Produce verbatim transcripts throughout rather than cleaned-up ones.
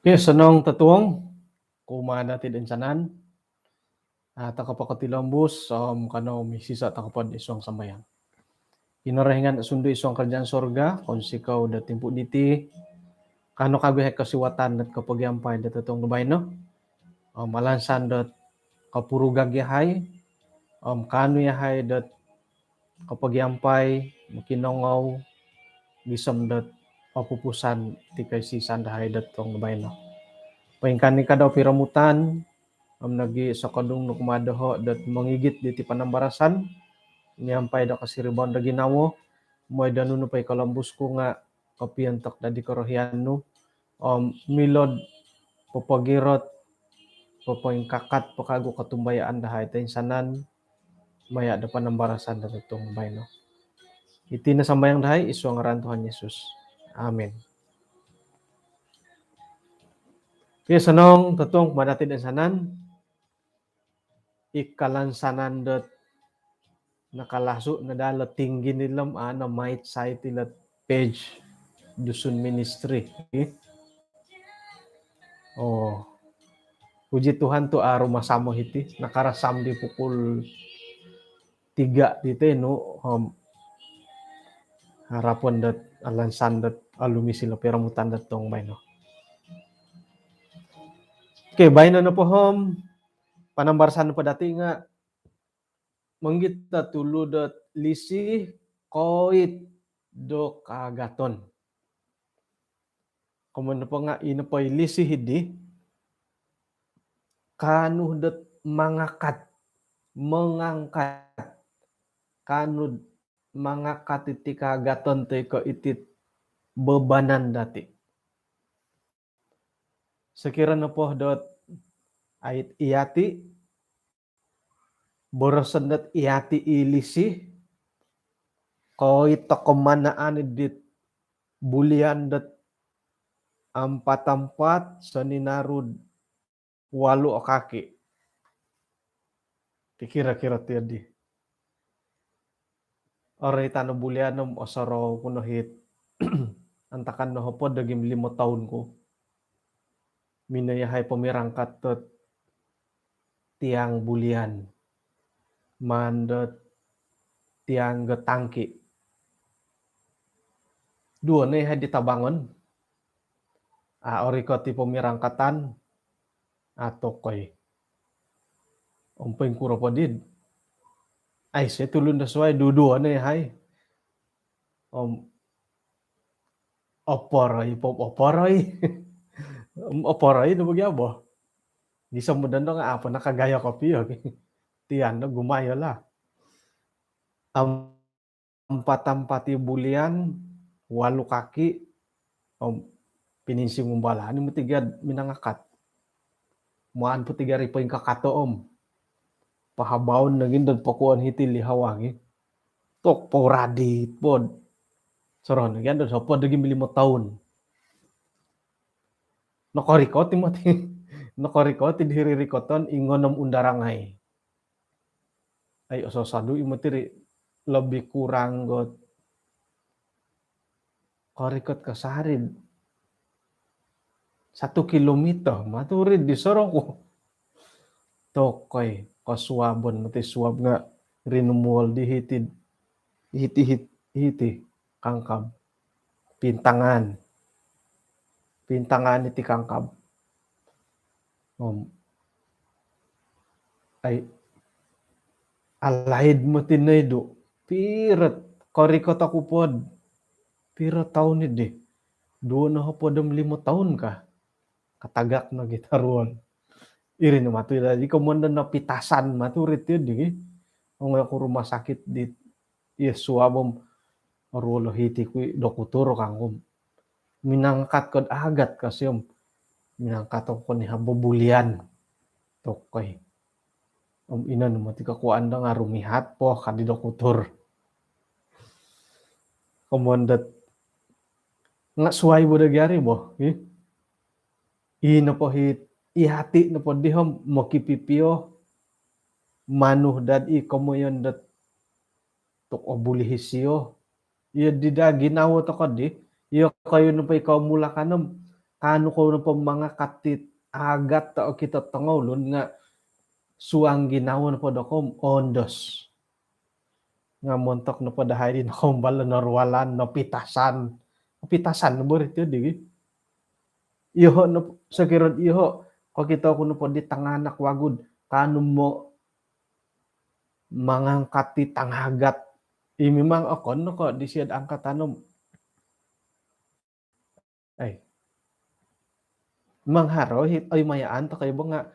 Okey, osonong totuong kumaa dati toinsanan. Ah, toko po kotilombus om kanou misisa toko po id suang sambayang. Kinorohingan sundu id suang kerajaan sorga, kounsikou do timpu diti, kaanu kawagu yahai kosiwatan dot kopogiampai do totuong do baino. Om alansan dot kopurugag yahai, om kaanu yahai dot kopogiampai, mokinongou, gisom dot opupusan ti koisisan dahai dot totuong do baino. Poingkaa no kada piromutan, om nogi sokodung nu kumaa doho dot mongigit diti panambarasan, miampai do kosiribaan do ginawo, mooi do nunu po i kolombus ku nga kopiontok dadi korohian nu, om milo'd popogirot, popoingkakat po kawagu kotumbayaan dahai toinsanan, maya do panambarasan do totuong baino. Iti no sambayang dahai id suang ngaran Tuhan Yesus. Amin. Okey, osonong totuong kumaa dati toinsanan. I kalansanan dot nakalasu no daa lo tinggi ni lom, ano, mait sait ilo page Dusun Ministry. Oh. Puji Tuhan tu aru masamo hiti, nakarasam di pukul tiga di tenu, om harapon dot alansan dot alumis ilo piromutan dot totuong baino. Okey, baino nopo om panambarasan nopo dati nga mongigit tulu dot lisi koit do kaagaton. Komoyon nopo nga i nopo i lisi hidi, kaanu dot mangakat, mengangkat, kaanu mangakat iti kaagaton toi ko iti bebanan dati. Sokiro nopo dot ait iyati, boroson dot iyati i lisi, koit toko manaan dit bulian dot ampat-ampat, soninaru walu o kaki. Ti kiro-kiro ti di. Oroitan o bulian om osorou ku no hiti. Antakan nohopod do gim limo toun ku, minongoi yahai pomirangkat dot tiang bulian, maan dot tiang do tangki. Duo no yahai di tabangon. Ah, orikot i pomirangkatan, ah, tokoi. Om poingkuro po di. Aiso tulun do suai, duduo no yahai. Om oporoi po, oporoi. Om oporoi no bagi abo. Gisom do nga apo nakagayo kopio. Tian no gumayo lah. Om ampat-ampat i bulian, walu kaki, om pininsingumbala ni moti gia minangakat. Maan po ti gia ri poingkakato om pahabaon nogi dot pokuon hiti lihawa gi. Tok po radit pod. Sorohon nogi dot hopod nogi limo toun. Nokorikot i moti. Nokorikot i diri rikoton i ngonom undarangai. Ai, osodu-sodu i moti ri, lebih kurang got korikot kasari satu kilometer, maturi di sorong ku. Tokoi, kosuabon moti suab nga rinumuol di hiti, hiti, hiti, hiti, kangkab. Pintangan. Pintangan iti kangkab. Om Ai, alaid moti nai do. Piro korikot oku po do piro toun i di? Duo nohopod om limo toun ka. Katagak no gitaruon. Iri no matu iri. Komon do nopitasan matu iri ti di. Ongoi oku rumah sakit di, iyo, suab om oruol o hiti ku i dokutur kangku. Minangkat ko do agat ka sio om. Minangkat oku ko niha bobulian. Tokoi. Om ino no moti kokuaan do nga rumihat po ka di dokutur. Komon dot nga suai bo do giari bo. Ih. I nopo hiti, i hati nopo di om mokipipio manu dot i komoyon dot tu obuli hisio. Iyo di daa ginawo toko di. Iyokoyu nopo i komulakan om kaanu kou nopo mangakat it agat tu okito tongoulun nga suang ginawo nopo dokou om oondos. Nga montok nopo dahai di nokombal norualan, nopitasan. Nopitasan no bo iri ti di. Iyoho no, sokiro iyoho kokito ku nopo di tanganak wagu do kaanu mo mangangkat i tangagat. I memang okon no ko disio do angkatan om. Ai. Memang haro hiti, oi, mayaan tokoi bo nga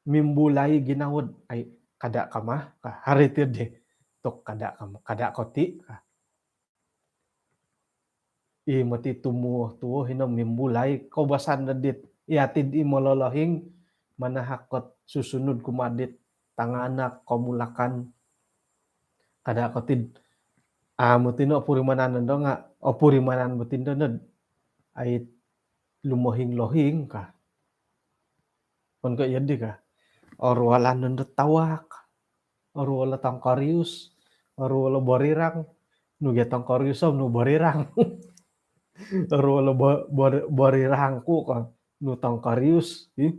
mimbulai ginawo do. Ai, kada kama ka. Haro ti di. Tok kada kama, kada koti ka. I moti tumuo-tuo hino mimbulai koubasan do dit. Iyati di mololohing manahak ko do susunud kumaa dit tanganak, komulakan. Kada koti do, ah, moti no opurimanan nondo nga, opurimanan moti nondo do. Ai, lumohing-lohing ka. Okon ko iyo di ka. Oruolan nondo tawak. Oruol o tongkorius. Oruol o borirang. Nu gia tongkorius om nu borirang. Oruol o bo-, bor-, borirang ku ka. Nu tongkorius. Ih.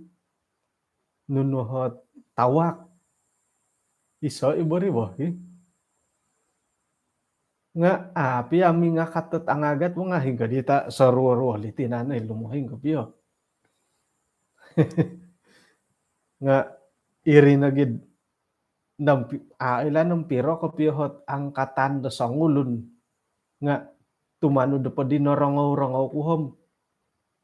Nunu ot tawak. Iso i bo ri bo, ih. Nga, ah, pia mingakat dot angagat bo nga hinggo di ta soruo-ruo li tinan i lumohing kopio. Nga iri nogi do nampi-, ah, ilo nompiro kopio ot angkatan do songulun. Nga tumanud nopo di norongou-rongou ku om.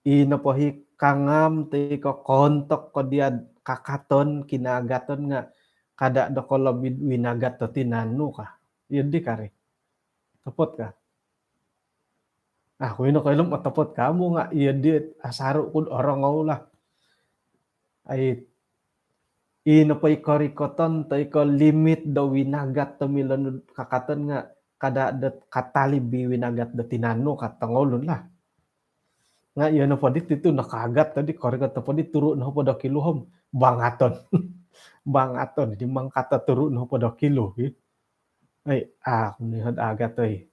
I nopo i kangam toi ko koontok ko dia do kakaton, kinaagaton nga kada do kolobi winagat do tinan nu ka. Iyo di kari. Topot ka? Ah, au ku ino koilo om otopot ka amu nga iyo di asaru ku do orongou lah. Ai, i nopo i korikoton toi ko limit do winagat do milo nu do kakaton nga kada do katalib i winagat do tinan nu ka tongoulun lah. Nga iyo nopo diti tu nakaagat tadi, korikot nopo di turu nohopod o kilo om bangaton. Bangaton di mangkato turu nohopod o kilo, ih. Ai, ah, au ku niho do agat, oi.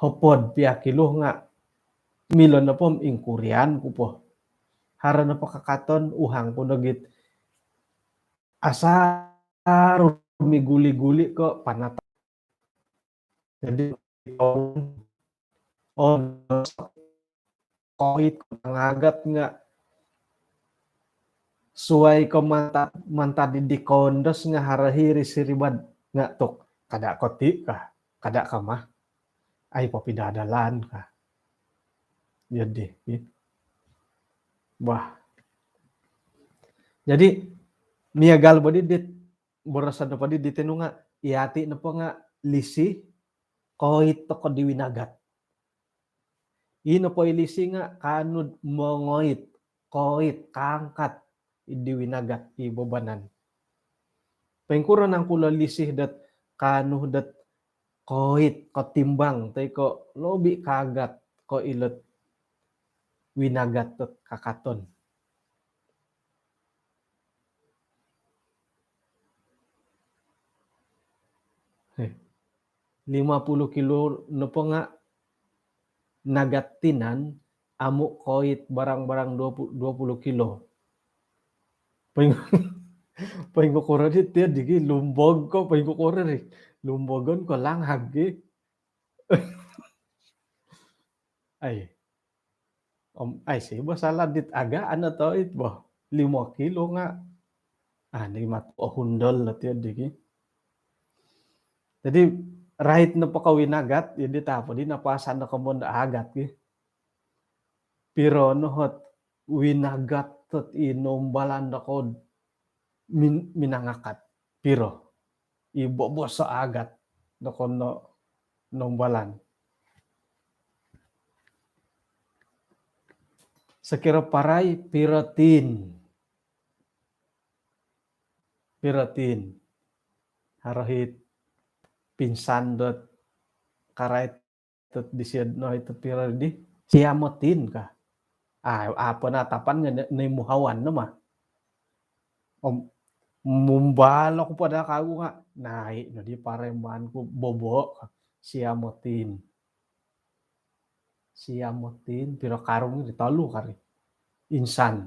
Hopod pia kilo nga milo nopo om ingkurian ku po. Haro nopo kakaton, uhang ku nogi do asaru miguli-guli ko panata. Jadi, oh, koit ko pangagat nga suai ko mantad, mantad di koondos nga haro hiri siriba do nga tok. Kada koti ka, kada kama. Ai, popidadalan ka. Jadi, ih. Bah. Jadi, miagal bo di dit boroson nopo di, di tinu nga, iyati nopo nga lisi, koit toko di winagat. I nopo i lisi nga kaanu do mongoit, koit, kaangkat di winagat i bobanan. Poingkuro nangku lo lisi dot kaanu dot koit, kotimbang, toi ko lobi kaagat ko ilo do winagat dot kakaton. Heh. Lima puluh kilo nopo nga nagat tinan, amu koit barang-barang dua puluh, dua puluh kilo. Poing-, poingkukuro di tia digi lumbog ko, poingkukuro di. Lumbogon ko langag gi. Ai. Om, ai si bo salah dit agaan o toit bo. Limo kilo nga. Ah, di mat ohundol lah tiyo di ki. Jadi, rait nopo ko winagat, jadi tapo di napasan do komon do agat ki. Piro no hot winagat tot i nombalan do kod min-, minangakat. Piro. I bobos agat do kono nombalan. Sokiro parai piro tin. Piro tin. Haro hit pinsan dot karait tot disio no hit piro di. Siamotin ka. Ah, apo na tapan nga ni muhawan no ma. Om mumbal oku pada kagu nga. Nai no di pareman ku bobo ka. Siamotin. Siamotin, piro karung di tolu kari. Insan.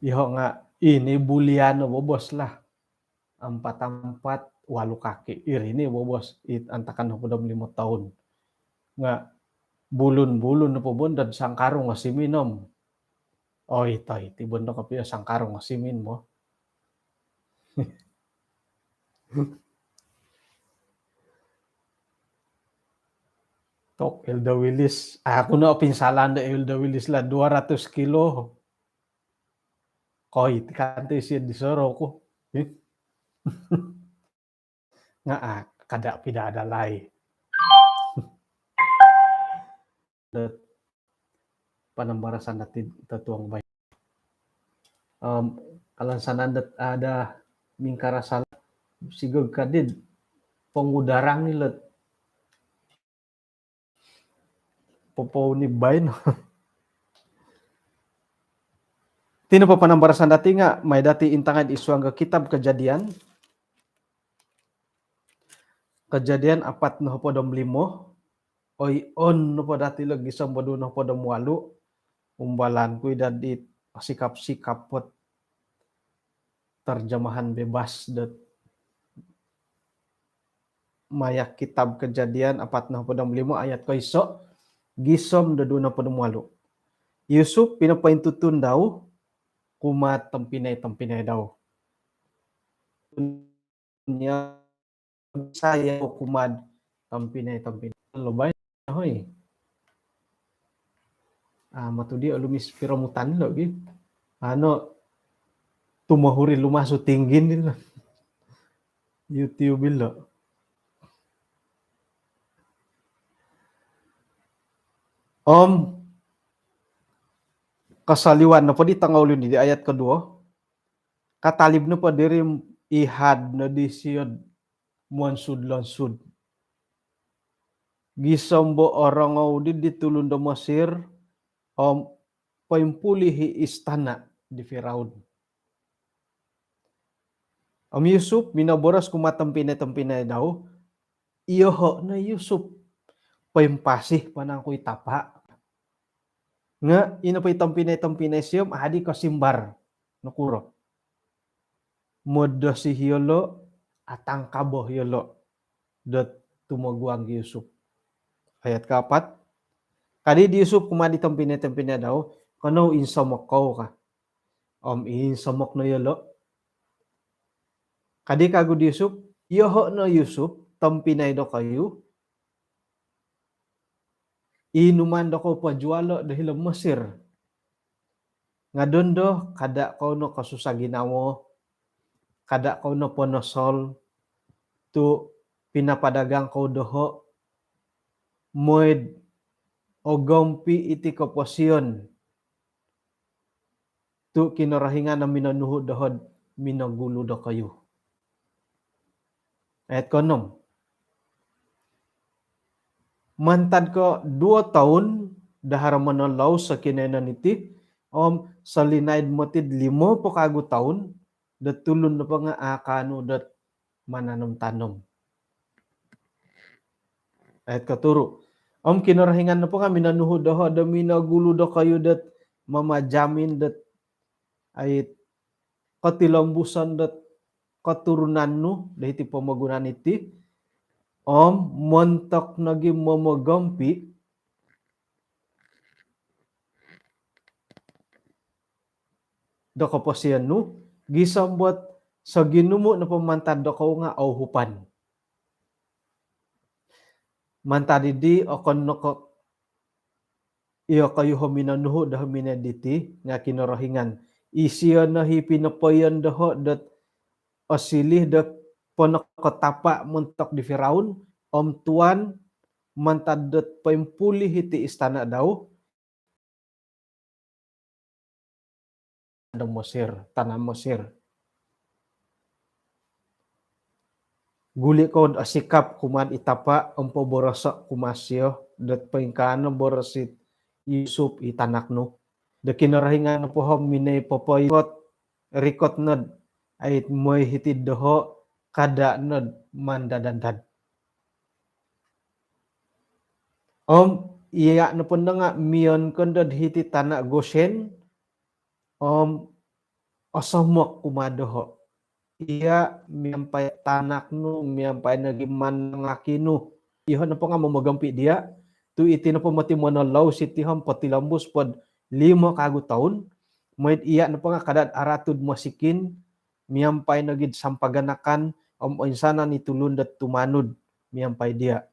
Iho nga ini bulian no bobos lah. Ampat-ampat, walu kaki. Iri ni bobos, it antakan hopod om limo toun. Nga bulun-bulun no po bondod sangkarung o simin om. Oi, toi, ti bondo kopio sangkarung o simin mo. Tok Elda Willis. Aku no pinsalan do Elda Willis lah dua ratus kilo. Koi, ti kanto isi di soroku. Nga, ah, kada pida ada lai. Dot panambarasan dati totuong bai. Om, kalansanan dot ada mingkarasa sigog kadid pongudarang ni lot. Popou ni bain. Tino po panambarasan dati nga, mai dati intangai id suang do kitab Kejadian. Kejadian apat no hopod om limo. Oi, on nopo dati lagi sombodu no hopod om walu. Umbalan ku i dadi sikap-sikap pot terjemahan bebas dot maya kitab Kejadian apat no hopod om limo ayat koiso gisom do duo no hopod om walu. Yusuf pinopointutun dau kumaa tompinai-tompinai dau. Nia saya kumaa tompinai-tompinai lo bai. Hoi. Ah, matu dia lumis piromutan lo gi. Ano, tumohuri lumasu tinggin dilo. YouTube lo. Om kasaliwan nopo di tangau ulun di ayat kedua. Katalib nopo diri ihad no di siod monsud-lonsud. Gisom bo orongou di di tulun do Mesir, om poimpuli hi istana di Firaun. Om Yusuf minoboros kumaa tompinai-tompinai dau, iyoho no Yusuf, poimpasi panangku i tapa. Nga ino po i tompinai-tompinai sio om adi kosimbar. Nokuro? Modosi hiolo, atangkabo hiolo dot tumoguang Yusuf. Ayat kaapat. Kadi di Yusuf kumaa di tompinai-tompinai dau, kanou insomok kou ka. Om insomok no yolo. Kadi kagu di Yusuf, iyoho no Yusuf, tompinai dokoyu, inuman dokoyu pojualo do hilo Mesir. Nga dondo, kada kou no kosusa ginawo, kada kou no ponosol, tu pinapadagang kou doho, moid ogompi iti koposion, tu Kinorohingan no minonuhu doho do minogulu dokoyu. Ayat koonom. Mantad ko duo toun do haro monolou so kinoiyonon iti, om solinaid moti do limo po kagu toun, do tulun nopo nga akaanu dot mananom-tanom. Ayat koturu. Om Kinorohingan nopo nga minonuhu doho do minogulu dokoyu dot mamajamin dot ait kotilombuson dot koturunan nu do hiti pomogunan iti, om montok nogi momogompi, do koposion nu, gisom dot soginumu nopo mantad dokoyu nga ouhupan. Mantad dii, okon no ko iyokoyu o minonuhu do minongoi diti nga Kinorohingan. Isio no i pinopoiyon doho dot osiliu do ponokotapa montok di Firaun om tuan mantad dot poimpuli hiti istana dau do Mesir, tana Mesir. Guli kou do osikap kumaa di tapa om poboroso kumaa sio dot poingkaa no boros di Yusuf i tanak nu. Do Kinorohingan nopo om minongoi popoikot, rikot no dot ai mooi hiti doho, kada no dot mandad-andad. Om iya nopo nga miyon ko no dot hiti tana Goshen, om osomok kumaa doho. Iya miampai tanak nu, miampai nogi manangaki nu. Iyoho nopo nga momogompi dia, tu iti nopo moti monolou siti om potilombus po do limo kawagu toun, mooi do iya nopo nga kada do aratu do mosikin, miampai nogi do sampaganakan, om oinsanan i tulun dot tumanud miampai dia.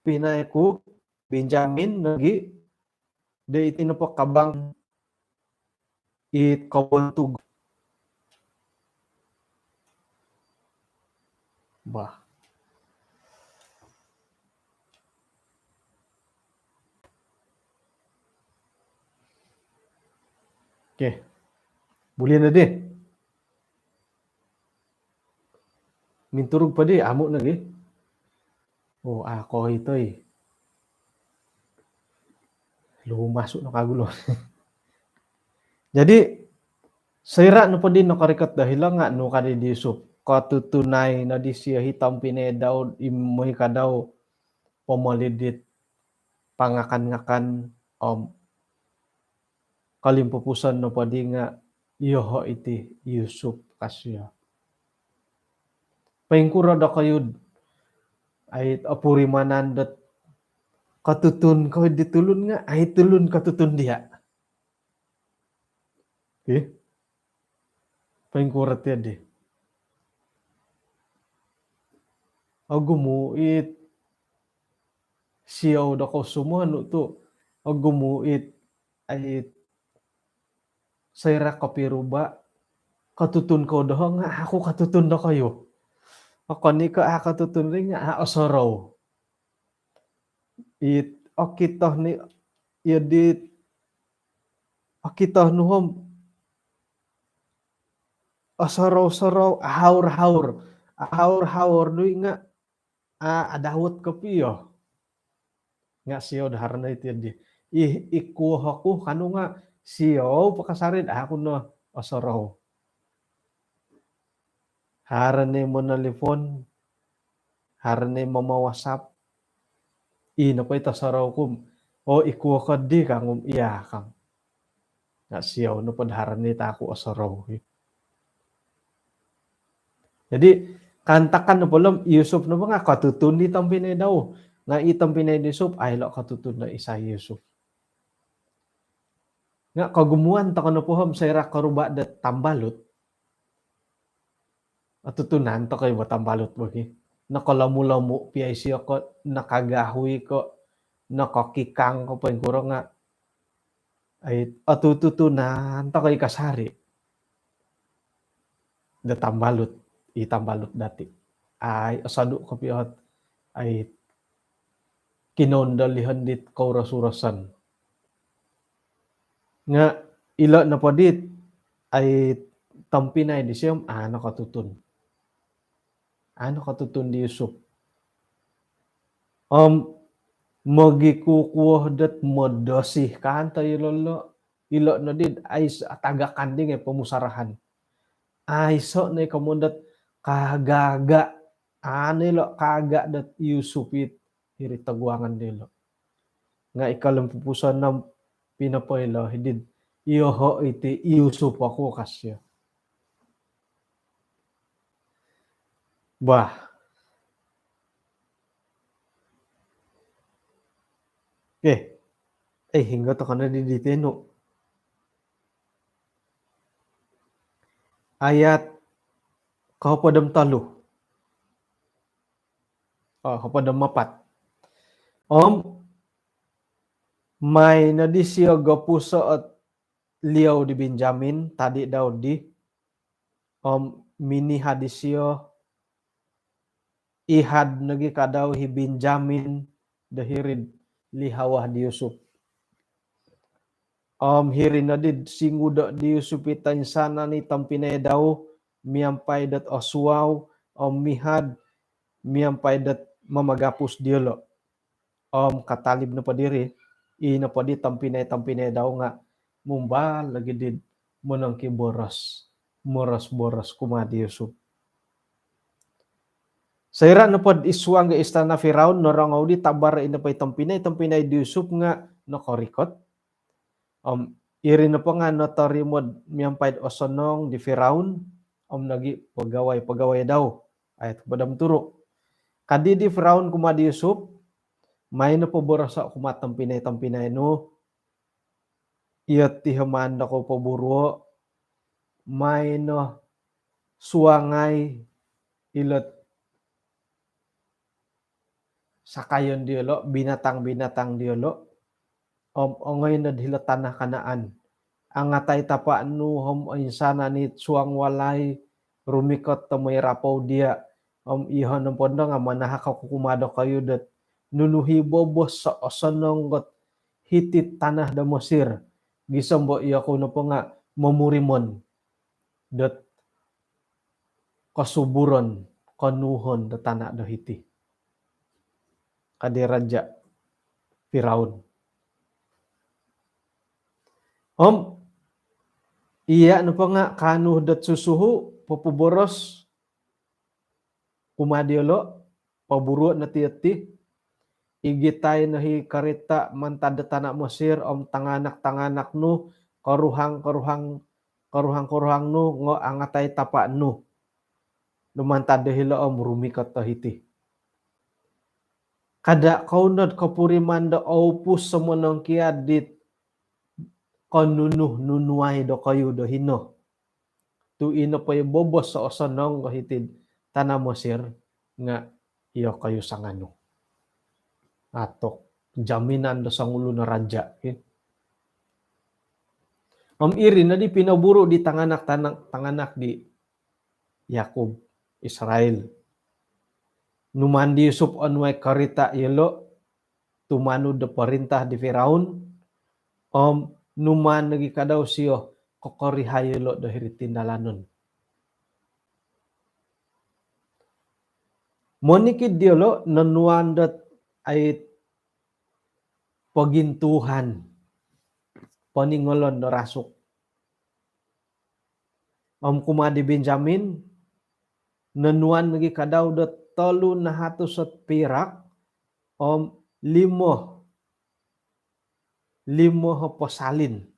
Pinooi ku Benjamin nogi do iti nopo kabang it kobontugan. Bah. Okey. Buli no dii. Minturug po dii, amu nogi. Oo, a' ko ito i. Lumasu no kagu lo. Jadi, soira nopo dii nokorikot do hilo nga nunu ka di Yusuf? Kotutunai no disio i tompinai dau, i mooi ka dau pomolidit pangakan-ngakan om kolimpupuson nopo dii nga, "Iyoho iti Yusuf," ka sio. Poingkuro dokoyu dot ai opurimanan dot kotutun kou di tulun nga, ai tulun kotutun dia? Ih. Poingkuro ti dii? Ogumu it siou dokoyu sumonu tu ogumu it, ai it soira kopiruba, kotutun kou doho nga a' ku kotutun dokoyu. Okon i ko a' kotutun ri nga a' osorou. It okito ni, iyo dit okito nu om osorou-sorou, ahaur-haur. Ahaur-haur nu i nga a' adawot kopio. Nga siou do haro no iti dii. Ih, ikuo oku ka nu nga siou po kasari dot a' ku no osorou. Haro no i monolipon, haro no i momo-WhatsApp. Ino po it osorou ku om, "Oo, ikuo ko dii," ka om, "Iya," ka. Nga siou nopo do haro no it a' ku osorou. Jadi, kaantakan nopo lo om i Yusuf nopo nga kotutun di tompinai dau. Nga i tompinai di Yusuf, a' ilo kotutun do isai i Yusuf. Nga kogumuan tokou nopo om soira koruba do tambalut, otutunan tokou i bo tambalut bo ki. Nokolomu-lomu pia isio ko, nokagahui ko, nokokikang ko, poingkuro nga, ai, otutunan tokou i kasari do tambalut, i tambalut dati. Ai, osodu kopio ot, ai, kinoundolihan dit kouros-uroson. Nga ilo nopo dit, ai, tompinai disio om a' no kotutun. A' no kotutun di Yusuf. Om mogikukuo dot modosi kanto ilo lo, ilo no dit aiso atagakan di ngai pomusarahan. Aiso no i komoyon dot kagaga, a' no ilo kagaga dot i Yusuf it hiri toguangan dilo. Nga i kolimpupuson no om pinopoilo i dit, "Iyoho iti i Yusuf oku," ka sio. Bah. Okey. Eh, hinggo tokou no di, di tenu. ayat kohopod om tolu. Oh, hopod om apat. Om mai nodi sio gopuso ot liou di Benjamin, tadi dau di, om minihad isio, ihad nogi kadau hi Benjamin do hiri'd lihawah di Yusuf. Om hiri nodi singudo di Yusuf i toinsanan i tompinai dau miampai dot osuau, om mihad miampai dot mamagapus diolo. Om katalib nopo diri, i nopo di tompinai-tompinai dau nga mumbal logi di monongkiboros, moros-boros kumaa di Yusuf. Soira nopo id suang do istana Firaun, norongou di tabar i nopo i tompinai-tompinai di Yusuf nga nokorikot. Om iri nopo nga notorimo miampai osonong di Firaun om nogi pegawai-pegawai dau. Ayat kohopod om turu. Kadi di Firaun kumaa di Yusuf, mai no poboroso kumaa tompinai-tompinai nu, iyo ti maan dokou poburuo, mai no suangai ilot sakayon diolo, binatang-binatang diolo, om ongoi nod hilo tanah Kanaan. Angatai tapa nu om oinsanan i suang walai, rumikot do moi rapou dia, om iho nopo ndo nga manahak oku kumaa dokoyu dot nunu hi bobos so osonong ot hiti tanah do Mesir, gisom bo iyoku nopo nga momurimon dot kosuburon, konuuhon do tana do hiti, kadi raja Firaun. Om iya nopo nga kaanu dot susuhu, popoboros kumaa diolo, poburuo no ti iti, igitai no hi karita mantad do tana Mesir, om tanganak-tanganak nu, koruhang-koruhang, koruhang-koruhang nu, ngo angatai tapa nu do mantad do hilo om rumikot do hiti. Kada kou nod kopuriman do oupus so monongkiad dit konunuh-nunuai dokoyu do hino. Tu ino po i bobos so osonong ko hiti'd tana Mesir nga iyokoyu sanganu. Atok jaminan do songulun o raja, ki. Om iri nodi pinoburu di tanganak, tanang, tanganak di Yakub, Israel. Numaan di Yusuf onuai karita yolo, tumanud do perintah di Firaun, om numaan nogi kadau sio kokorihai yolo do hiri tindalanon. Monikid diolo nonuan dot ait pogintuhan, poningolon do rasuk. Om kumaa di Benjamin, nonuan nogi kadau do tolu nahatus ot pirak, om limo, limo ho posalin.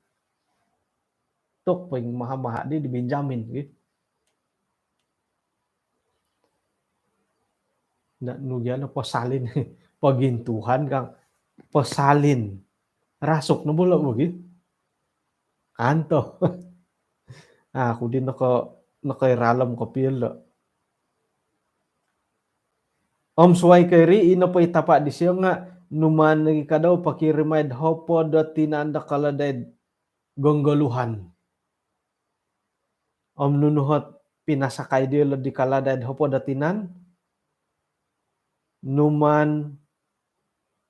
Tok poing maha-maha di, di Benjamin, ki. Na, nu gia no posalin, pogintuhan kang posalin. Rasuk no bolo bo gi. Kanto. Aku di noko, noko iralom kopio lo. Om suai ko iri, ino po i tapa disio nga numaan nogi kadau pokirimai'd hopod o tinan do kaladai'd gonggoluhan. Om nunu hot pinasakai diolo di kaladai'd hopod o tinan, numaan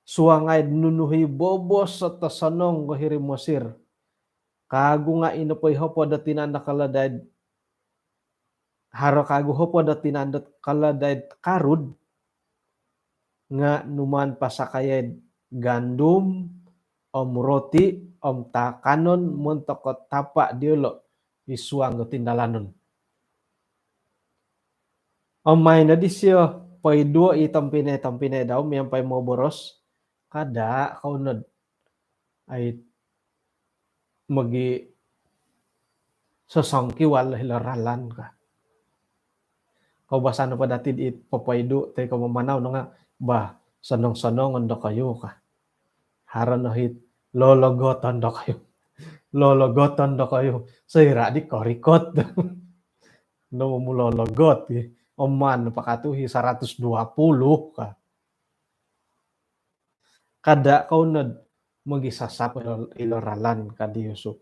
suangai'd nunu hi bobos ot osonong ko hiri Mesir. Kagu nga ino po i hopod o tinan do kaladai'd, haro kagu hopod o tinan dot kaladai'd karud, nga numaan pasakai'd gandum, om roti, om taakanon montok ko tapa diolo i suang do tindalanon. Om mai nodi sio poiduo i tompinai-tompinai dau miampai moboros, kada kou nod ait mogisosongkiwal hilo ralan ka. Koubasan nopo dati di popoidu toi ko mamanau no nga, bah, sonong-sonongon dokoyu ka. Haro no hit lologoton dokoyu. Lologoton dokoyu. Soira di korikot. no momulologot, eh. Om maan pakatuhi seratus dua puluh ka. Kada kou nod mogisasap ilo, ilo ralan ka di Yusuf.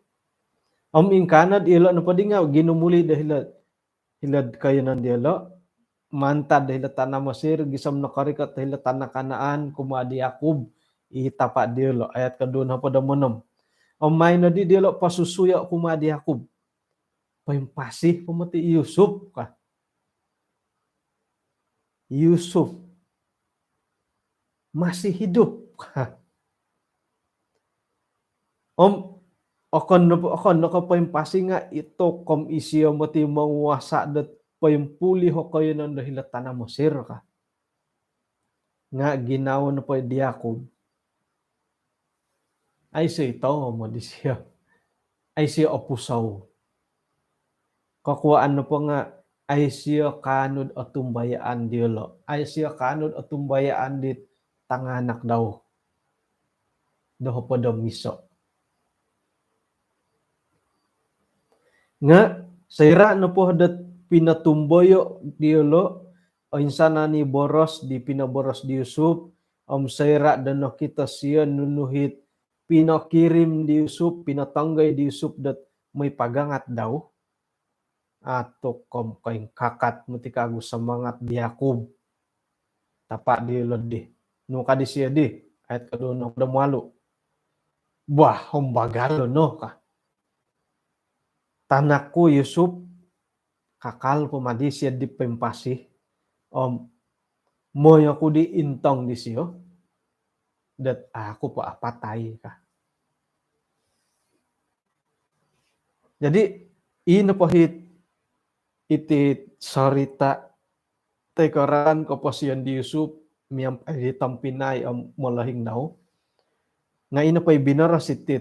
Om ingkaa nod ilo nopo di nga ginumuli do hilo, hilo'd koiyonon diolo, mantad do hilo tanah Mesir, gisom nokorikot do hilo tanah Kanaan, kumaa di Yakub, i tapa diolo, ayat koduo nohopod om onom. Om maai nodi diolo posusuyo kumaa di Yakub. Poimpasi po moti i Yusuf ka. Yusuf masih hidup. Om okon nopo, okon no ko poimpasi nga i tokom isio moti monguasa dot poimpulih o koiyonon do hilo tanah Mesir ka. Nga ginawo nopo di Yakub, aiso i toomod isio. Aiso i opusou. Kokuaan nopo nga aiso i kaanu do otumbayaan diolo. Aiso i kaanu do otumbayaan di tanganak dau do hopod om iso. Nga soira nopo dot pinotumboyo diolo oinsanan i boros di pinoboros di Yusuf, om soira do nokito sio nunu it pinokirim di Yusuf, pinotonggoi di Yusuf dot moi pagangat dau, ato kom koingkakat moti kagu semangat di Yakub, tapa diolo di. Nu ka disio di, ayat koduo nohopod om walu. Bah, om bagalo no ka. Tanakku Yusuf, kakal po madi sio di poimpasi, om moi oku di intong disio dot au oku po apatai ka. Jadi i nopo it, iti sorita toi ko ralan koposion di Yusuf miampai di tompinai om molohing dau. Nga i nopo i binoros iti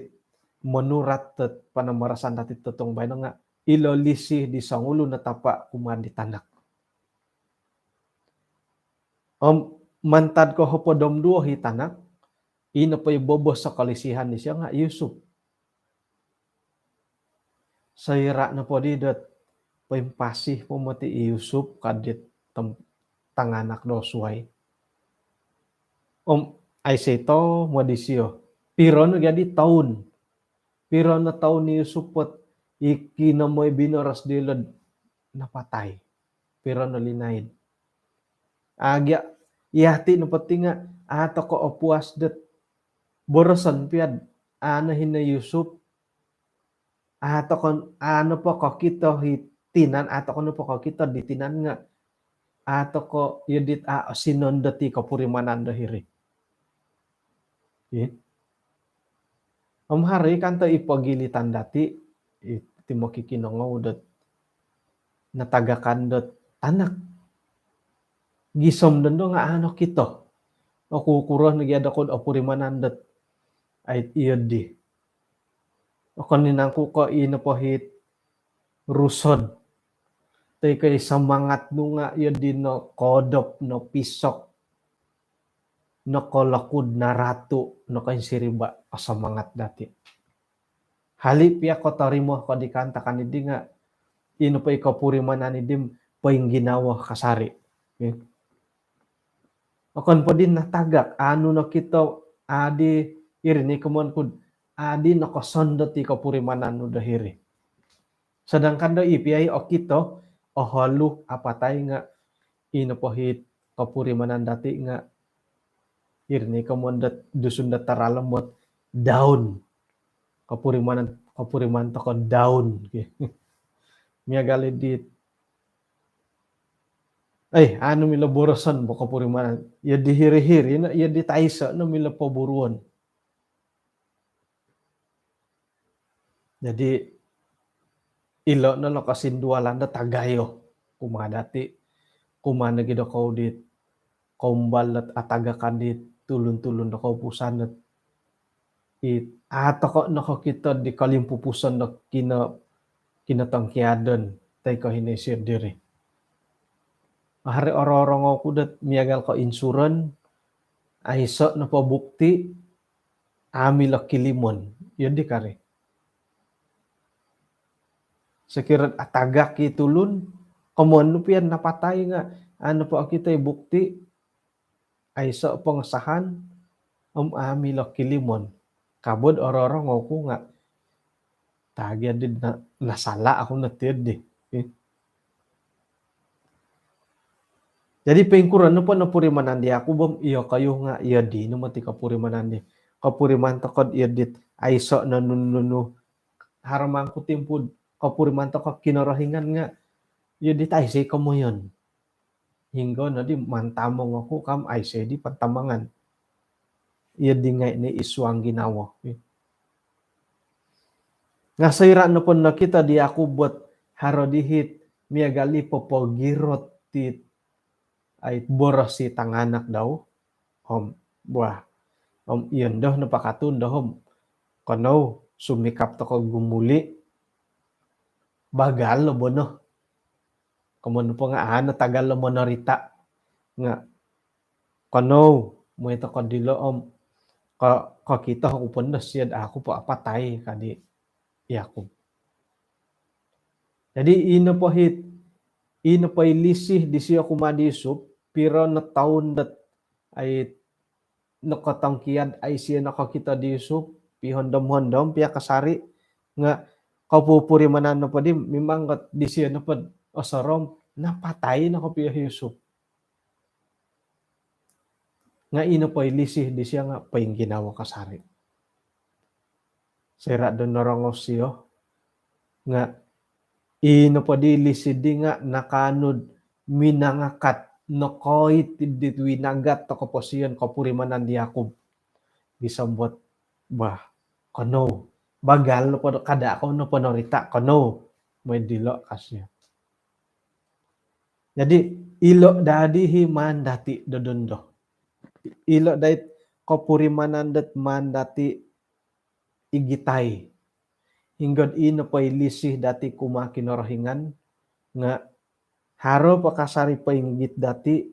monurat dot panambarasan dati totuong baino nga ilo lisi di songulun o tapa kumaa di tanak. Om mantad ko hopod om duo i tanak, i nopo i bobos o kolisihan disio nga Yusuf. Soira nopo di dot poimpasi po moti i Yusuf ka dit tem-, tanganak do suai. Om aiso i toomod isio. Piro no gia di toun. Piro no toun i Yusuf ot i kinomoi binoros diolo napatai. Piro no linaid. Agia, yati nopo ti nga, au tokou opuas dot boroson pia dot au no hino i Yusuf, au tokou, au nopo kokito i tinan, au tokou nopo kokito di tinan nga, au tokou iyo dit au sinondot i kopurimanan do hiri. Ih. Om haro i kanto i pogilitan dati, i ti mokikinongou dot natagakan dot tanak. Gisom dondo nga au nokito. Oku kuro nogi ado kou do opurimanan dot ai iyo di. Okon i nangku ko i nopo it rusod toi ko i semangat nu nga iyo di nokodop, nopisok, nokolokud, naratu, nokoinsiriba o semangat dati. Hali pia kotorimo ko di kaantakan di nga i nopo i kopurimanan di poingginawo kasari. Okon po di natagak, au nokito, au di, iri ni komoyon ku dot au di nokosondot i kopurimanan nu do hiri. Sedangkan do i pia i okito, oholu, apatai nga i nopo it kopurimanan dati nga iri ni komoyon dot Dusun dot taralom ot down. Kopurimanan, kopurimanan tokou down. Miagal i dit, eh, au no milo boroson bo kopurimanan. Iyo di hiri-hiri no, iyo di taiso no milo poburuon. Jadi ilo no lo kosindualan do tagayo kumaa dati, kumaa nogi dokou dit koumbal dot atagakan dit tulun-tulun do koupusan dot it, au tokou nokokito di kolimpupuson do kino, kinotongkiadan toi ko hino isio diri. Haro orongou ku dot miagal ko insuran, aiso nopo bukti, au milo kilimon. Iyo di kari. Sokiro atagak i tulun, Komon nu pian napatai nga' ano po okito i bukti, aiso' pongosahan, om amu milo kilimon. Kabod ororongou ku nga' tagi' di na, nasala' aku no tiyo di. Jadi poingkuro nopo nopurimanan di Yakub om iyokoyu nga' iyo di no moti kopurimanan di. Kopuriman toko'd iyo dit aiso' no nunu-nunu haro mangku timpu'd kopuriman toko' Kinorohingan nga' iyo dit aiso' komoyon. Hinggo nodi mantamong oku kam aiso' di pantamangan. Iyo di ngai' ni isuang ginawo. Nga' soira' nopo nokito di Yakub dot haro dihit miagal i popogirot dit ai boros i tanganak dau. Om, wah, om iyo ndo no pakatun do om. Konou, sumikap toko' gumuli'. Bagal lo bo no. Komon po nga' ano tagal lo monorita'. Nga' konou, moi toko' dilo' om. Ko, kokito oku po ndo siyo'd aku po apatai ka di Yakub. Jadi ino po hit, ino po i lisih disiyo kumaa di Yusup, piro no toun dot ai nokotongkiad ai siyo nokokito di Yusup, pihondom-hondom pia kasari' nga' kopupurimanan nopo di mimang got disiyo nopo osorou, napatai no kopio Yusup. Nga' ino po i lisih disiyo nga' poingginawo kasari'. Soira' do norongou siyo nga' ino po di lisih di nga' nakaanu'd minangakat nokoit dit winagat toko' posiyon kopurimanan di Yakub. Gisom dot, bah, konou. Bagal nopo do kada' kou nopo norita' konou. Moi dilo' ka siyo. Jadi ilo' daa di hi maan dati' do dondo. Ilo' dait kopurimanan dot maan dati' igitai. Hinggo'd ino po i lisih dati' kumaa Kinorohingan nga' haro po kasari' poingigit dati',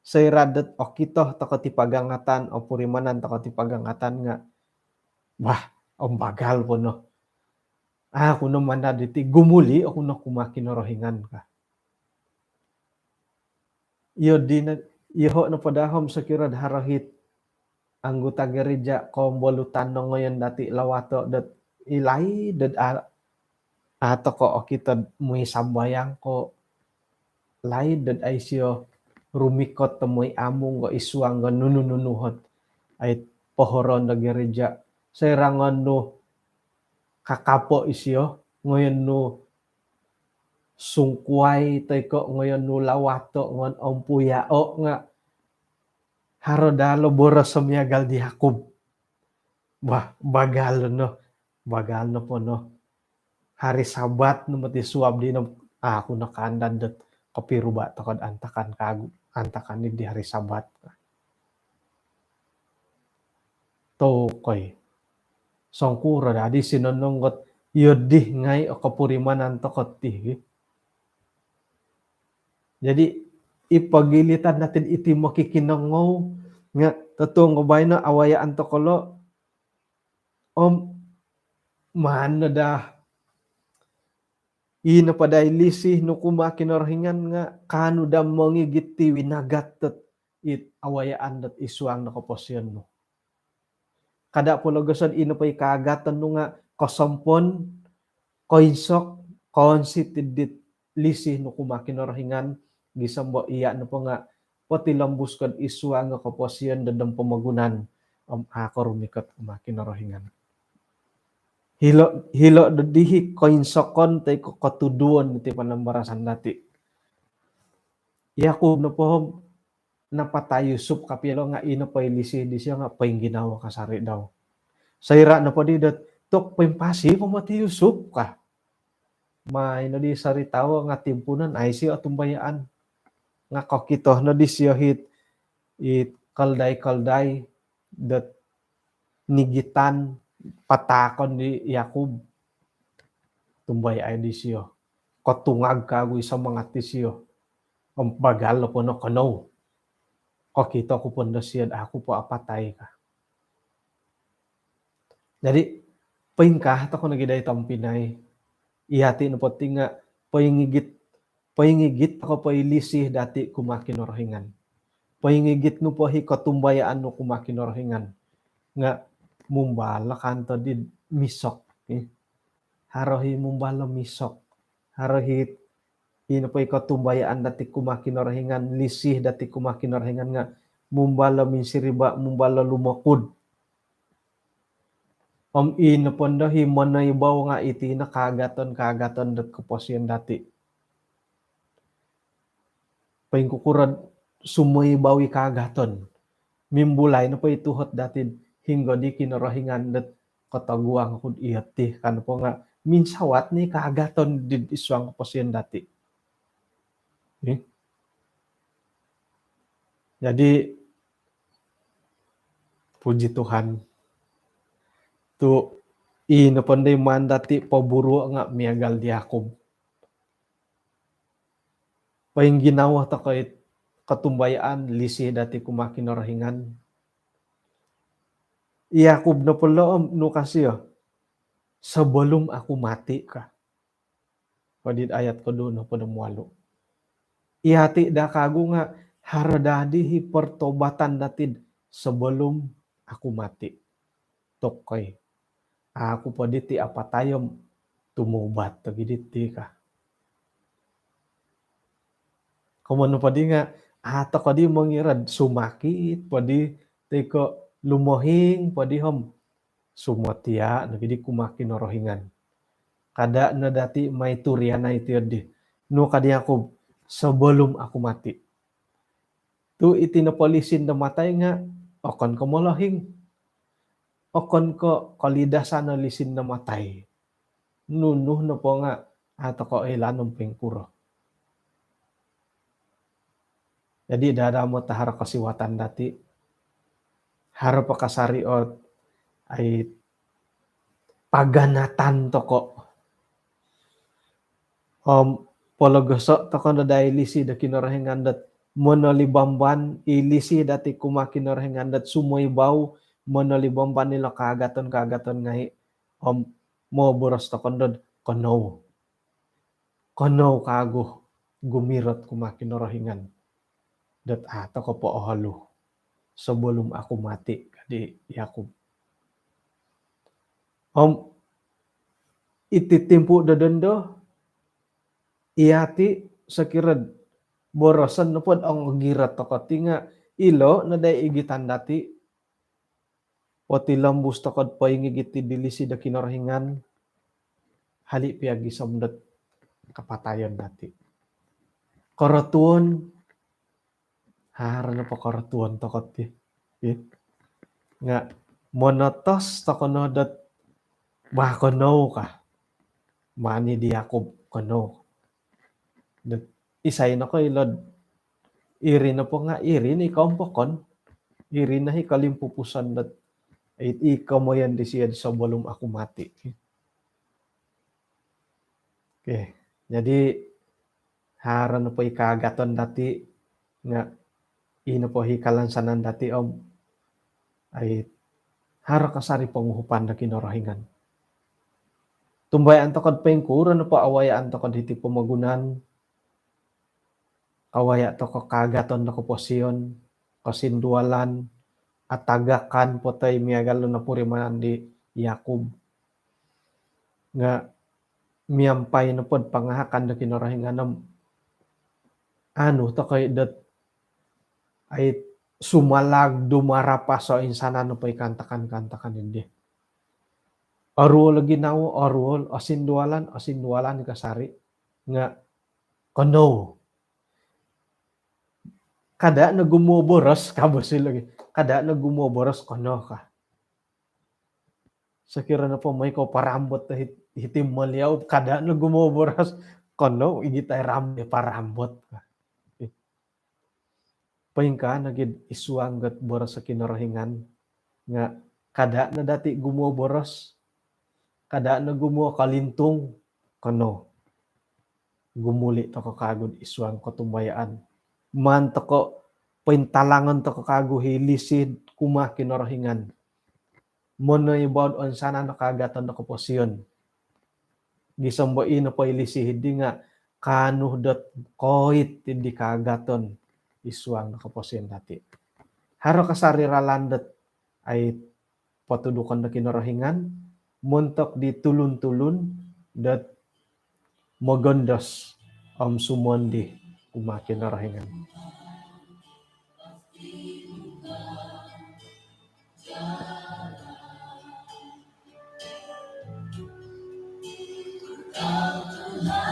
soira' dot okito toko' ti pagangatan, opurimanan toko' ti pagangatan nga', bah, om bagal po no. Aku no maan dati' gumuli' oku no kumaa Kinorohingan ka. Iyo dino, iyoho' nopo daa om sokiro'd haro hit anggota gereja kombolutan no ngoyon dati' lawato' dot ilaid dot a, a toko' okito'd moi sambayang ko' laid dot ai siyo rumikot do moi amung ko' isuang ko' nunu-nunu hot ai pohoroon do gereja. Soira' ngoyon nu kakapo' isiyo, ngoyon nu sungkuai toi ko' ngoyon nu lawato' ngoyon ompuyao' nga' haro daa lo boros o miagal di Yakub. Bah, bagal no. Bagal nopo no. Hari Sabat no moti suab dino, aku nakaandad dot kopiruba' toko'd antakan kagu, antakan di hari Sabat. Tokoi. Songkuro daa di sinonong got iyo di ngai' o kopurimanan toko' ti. Jadi i pogilitan dati'd iti mokikinongou nga' totuong ko baino awayaan toko' lo' om maan no daa. Ino po daa i lisih nu kumaa Kinorohingan nga' kaanu daa mongigit ti winagat dot it awayaan dot isuang do koposiyon nu. Kada' po logoson ino po i kaagatan nu nga' kosompon, koinsok, koonsit dit lisih nu kumaa Kinorohingan, gisom do iya' nopo nga' potilombus ko'd isuang do koposiyon do dom pomogunan om a' ko rumikot kumaa Kinorohingan. Hilo', hilo' do dihi koinsokon toi ko' kotuduon iti panambarasan dati'. Yakub nopo om napatai Yusup ka pia lo' nga' ino po i lisih disiyo nga' poingginawo kasari' dau. Soira' nopo di dot tok poimpasi po moti Yusup ka. Maan no di sori tau nga' timpuunon ai siyo otumbayaan. Nga' kokito no disiyo hit, it keldai-keldai dot nigitan pataakon di Yakub. Tumbayai disiyo. Kotungag kagu i samangat disiyo. Om bagal nopo no konou. Kokito ku po ndo siyo'd aku po apatai ka. Jadi, poingkaa toko' nogi dai tompinai. Iyati' nopo ti nga' poingigit Poingigit ko po i lisi dati kumaa Kinorohingan. Poingigit nu po i kotumbayaan nu kumaa Kinorohingan. Nga mumbal kan to di misok. Eh. Haro i mumbal misok. Haro i ino po i kotumbayaan dati kumaa Kinorohingan, lisi dati kumaa Kinorohingan nga mumbal minsiriba, mumbal lumokud. Om ino po ndo i monoibau nga iti no kaagaton-kaagaton dot koposion dati. Poingkukuro sumoibau i kaagaton. Mimbulai no po i tuhot dati hinggo di Kinorohingan dot kotoguang ku dot iti kan po nga minsawat ni kaagaton di id suang koposion dati. Eh. Jadi, puji Tuhan. Tu ino po ndo i maan dati poburuo nga miagal di Yakub. Poingginawo toko i kotumbayaan lisi dati kumaa Kinorohingan. I Yakub nopo lo om nu ka sio, "Sebelum aku mati," ka. Padi ayat koduo nohopod om walu. Iti daa kagu nga haro daa di i pertobatan dati, "Sebelum aku mati." Tokoi. Aku po diti apatai om tumubat to gi diti ka. Komoyon po di nga, a toko di mongira sumakit po di, toi ko lumohing po di om sumotia no gi di kumaa Kinorohingan. Kada no dati mai turianai ti di. Nu ka di Yakub, "Sebelum aku mati." Tu iti nopo lisin do matai nga okon ko molohing. Okon ko kolidasan o lisin do matai. Nunu nopo nga a toko oilaan om poingkuro. Jadi daa daa mot haro kosiwatan dati. Haro po kasari ot ai paganatan toko. Om pologoso toko no daa i lisi do Kinorohingan dot monolibamban, i lisi dati kumaa Kinorohingan dot sumoibau, monolibamban ilo kaagaton-kaagaton ngai. Om moboros toko no dot konou. Konou kagu gumirot kumaa Kinorohingan. Dot a toko po oholu. "Sebelum aku mati," ka di Yakub. Om iti timpu do dondo, iti sokiro boroson nopo dot ongogirot toko ti nga ilo no daa i igitan dati. Potilombus toko dot poingigit di lisi do Kinorohingan, hali pia gisom dot kapatayon dati. Korotuon, haro nopo korotuon toko ti. Ih. Nga monotos toko no dot, "Bah, konou," ka. Maan i di Yakub, "Konou." Dot isai nokoilo dot iri nopo nga iri no i koompokon. Iri no i kolimpupuson dot i, i komoyon disio dot "Sebelum aku mati." Okey. Jadi haro nopo i kaagaton dati nga ino po i kalansanan dati om ai haro kasari ponguhupan do Kinorohingan. Tumbayaan toko dot poingkuro nopo awayaan toko diti pomogunan, kawaya toko kaagaton do koposion, kosindualan, atagakan po toi miagal do nopurimanan di Yakub. Nga miampai nopo dot pangahakan do Kinorohingan om anu toko i dot ai sumalag dumarapas o insanan nopo i kaantakan-kaantakan di. Oruol o ginawo, oruol, osindualan, osindualan kasari. Nga konou. Kada no gumuo boros, ka bo silo gi. Kada no gumuo boros, konou ka. Sokiro nopo moi ko parambot hit-, hiti moliau, kada no gumuo boros, konou, igitai rambot, parambot ka. Poingkaa nogi id suang dot boros Kinorohingan nga kada no dati gumuo boros, kada no gumuo kolintung, konou. Gumuli toko kagu id suang kotumbayaan. Maan toko pointalangon toko kagu i lisi kumaa Kinorohingan. Monoibau dot insanan o kaagaton do koposion. Gisom do ino po i lisi di nga kaanu dot koit di kaagaton id suang do koposion dati. Haro kasari ralan dot ai potudukon do Kinorohingan montok di tulun-tulun dot mogondos om sumondi kumaa Kinorohingan.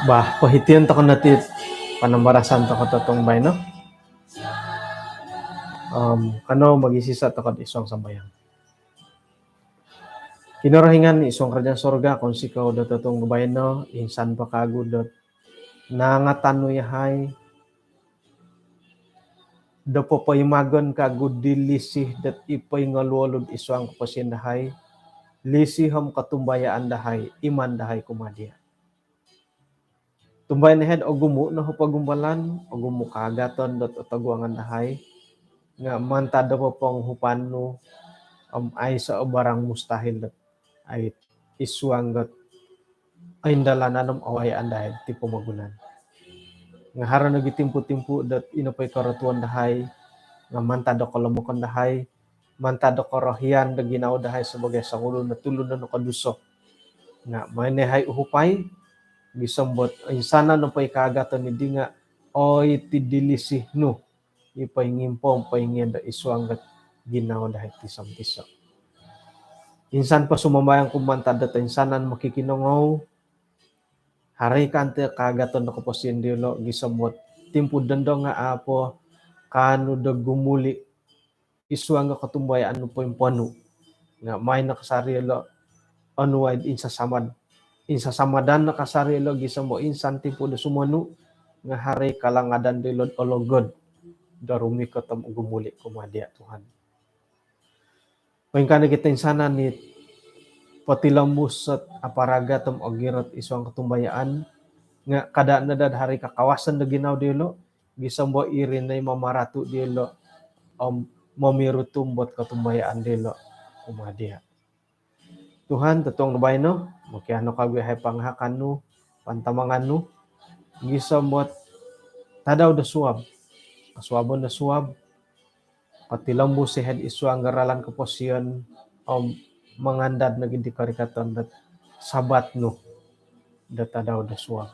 Bah, pohition tokou no ti panambarasan tokou totuong baino. Om kanou mogisisa tokou id suang sambayang. Kinorohingan id suang kerajaan sorga, kounsikou do totuong baino, insan po kagu do naangatan nu yahai do popoimagon kagu di lisi dot i poingolu-olu id suang koposion dahai, lisi om kotumbayaan dahai, iman dahai kumaa dia. Tumbayaan dahai dot ogumu no pogumbalan, ogumu kaagaton dot otoguangan dahai, nga mantad do ponguhupan nu om aiso barang mustahil dot ai id suang dot oindalanan om awayaan dahai ti pomogunan. Nga haro nogi timpu-timpu dot ino po i korotuon dahai, nga mantad do kolomokon dahai, mantad do korohian do ginawo dahai sabaagi songulun o tulun do nokoduso. Nga maai no yahai uhupai, gisom dot oinsanan nopo i kaagaton dii nga oit di lisi nu i poingimpo, poingion do id suang dot ginawo dahai tiso-tiso. Insan po sumambayang ku mantad dot oinsanan mokikinongou, haro i kanto kaagaton do koposion diolo, gisom dot timpu dondo nga a po kaanu do gumuli id suang do kotumbayaan nu poimponu. Nga maai no kasari ilo onuai insasamad, insasamadan no kasari ilo gisom dot insan timpu do sumonu nga haro i kalangadan diolo ologod do rumikot om gumuli kumaa dia, Tuhan. Poingkaa nogi toinsanan it potilombus dot aparagat om ogirot id suang kotumbayaan, nga kada no daa haro i kakawasan do ginawo diolo, gisom dot iri no i mamaratu diolo om momirutum dot kotumbayaan diolo kumaa dia. Tuhan, totuong do baino, mokianu kagu yahai pangahakan nu, pantamangan nu, gisom dot tadau do suab, kosuabon do suab, potilombus yahai id suang do ralan koposion om mangandad nogi di korikatan dot Sabat nu do tadau do suab.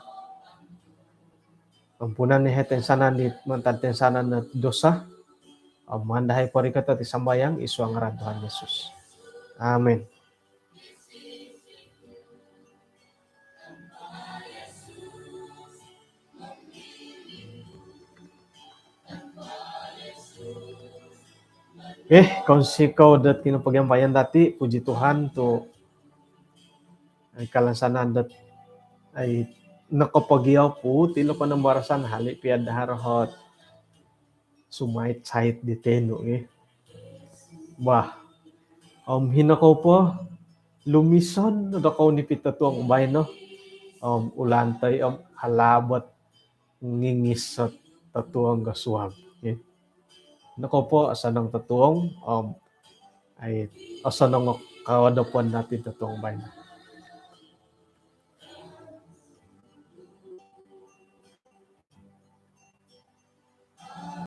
Ampunan yahai toinsanan di mantad toinsanan do dosa om maan dahai porikoto ti sambayang id suang ngaran Tuhan Yesus. Amin. Eh, kounsikou dot kinopogiampayan dati, puji Tuhan tu ai kalansanan dot ai nokopogiau put ilo panambarasan hali pia dahar hot sumait-sait di tenu, eh. Bah, om hino kou po, lumison do kou nipi totuong baino, om ulantoi om halabot ngingis dot totuong do suab, eh. Hino kou po, osonong totuong, om ai osonong o kawadopon dati totuong baino.